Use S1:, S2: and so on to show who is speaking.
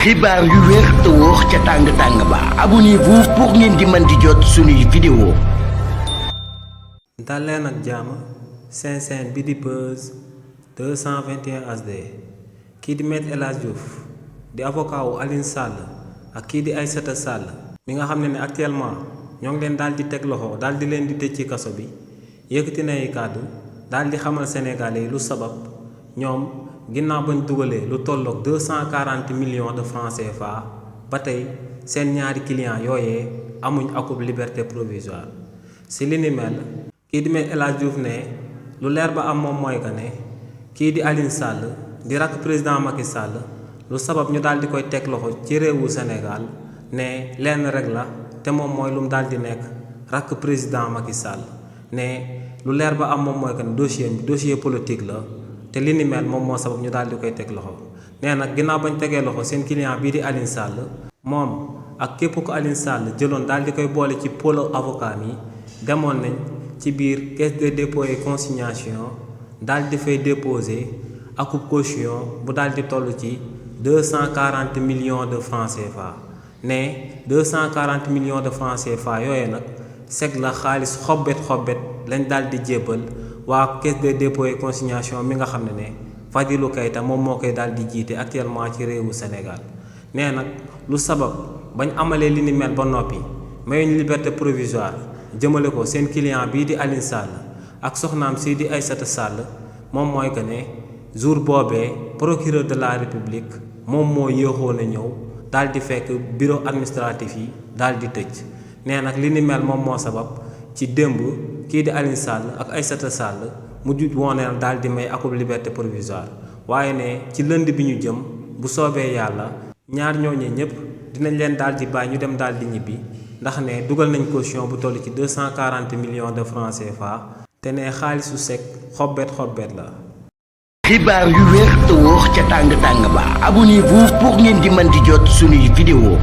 S1: xibaar yu wér te wóor ca tàng ba abonnez-vous pour ngeen di mën di jot suñuy vidéo.
S2: dal leen ak jàmm seen chaîne bi di Buzz 221 HD kii di Maître El Hadji Diouf di avocat wu Aliou Sall ak kii di Aïssata Sall mi nga xam ne actuellement ñoo ngi leen daal di teg loxo daal di leen di tëj ci kaso bi yëkkati na ay kàddu daal di xamal Sénégalais yi lu sabab ñoom ginnaaw bañ dugalee lu tolloog 240 millions de francs CFA ba tey seen ñaari clients yooyee amuñ akub liberté provisoire si li ni mel kii di Maître El Hadji Diouf ne lu leer ba am moom mooy que ne kii di Aliou Sall di rakk président Macky Sall lu sabab ñu daal di koy teg loxo ci réewu Sénégal ne lenn rek la te moom mooy lu mu daal di nekk rakk président Macky Sall ne lu leer ba am moom mooy que ne dossier politique la te li ni mel moom moo sabab ñu daal di koy teg loxo nee nag ginnaaw bañ tegee loxo seen client bii di Aliou Sall moom ak képp ko Aliou Sall jëloon daal di koy boole ci pôle avocat mi demoon nañ ci biir caisse de dépôt et consignation daal di fay déposer akub caution bu daal di toll ci 240 millions de francs CFA ne 240 millions de francs CFA yooye nag seg la xaalis xobbet lañ daal di jébbal waa caisse de dépôt et consignation mi nga xam ne Fadilou Keita moom moo koy daal di jiite actuellement ci réewu Sénégal nee nag lu sabab bañ amalee li ni mel ba noppi mayuñ liberté provisoire jëmale ko seen client bii di Aliou Sall ak soxnaam sii di Aïssata Sall moom mooy que ne jour boobee procureur de la République moom moo yéexoon a ñëw daal di fekk bureau administratif yi daal di tëj nee nag li ni mel moom moo sabab ci démb kii di Aliou Sall ak Aïssata Sall mujj woone daal di may akub liberté provisoire waaye ne ci lënd bi ñu jëm bu soobee yàlla ñaar ñooñu ñëpp dinañ leen daal di bàyyi ñu dem daal di ñibbi ndax ne dugal nañ caution bu toll ci 240 millions de francs CFA te ne xaalisu sec xobbet la.
S1: xibaar yu wér te wóor ca tàng ba abonnez-vous pour ngeen di mën di jot suñuy vidéo.